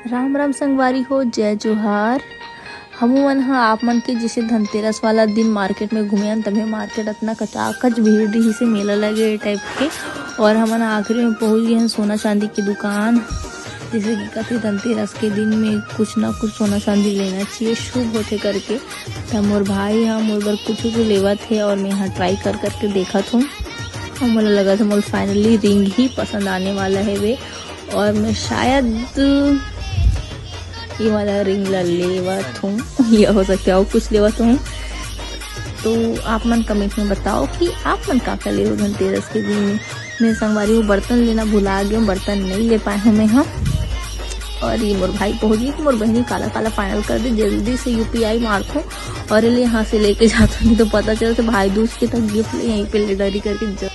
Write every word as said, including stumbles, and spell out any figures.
राम राम संगवारी हो, जय जोहार। हमू मन ह आप मन के जैसे धनतेरस वाला दिन मार्केट में घूमे हन, तभे मार्केट अतना कचाकच भीड़ रहिसे, मेला लगे ए टाइप के। और हमन आखिरी में पहुंच गए हैं सोना चांदी की दुकान। जैसे कि कहते धनतेरस के दिन में कुछ ना कुछ सोना चांदी लेना चाहिए, शुभ होथे करके। त मोर भाई ह मोर बर कुछ कुछ लेवत हे और मैं यहाँ ट्राई कर करके देखत हूँ। और मोला लगत हे मोला फाइनली रिंग ही पसंद आने वाला है वे। और मैं शायद ये वाला रिंग ला लेवत हूँ या हो सकता है और कुछ लेवत हूँ। तो आप मन कमेंट में बताओ कि आप मन का का लेवो धनतेरस के दिन में। मैं संगवारी हूँ बर्तन लेना भुला गई हूँ, बर्तन नहीं ले पाए हूँ मैं। हाँ, और ये मोर भाई पहुँच गई कि मोर बहनी काला काला फाइनल कर दे, जल्दी से यूपीआई मारथो और ले यहाँ से लेके जाता, नहीं तो पता चलता भाई दूज के तक गिफ्ट ले यहीं पे ले डरी करके जब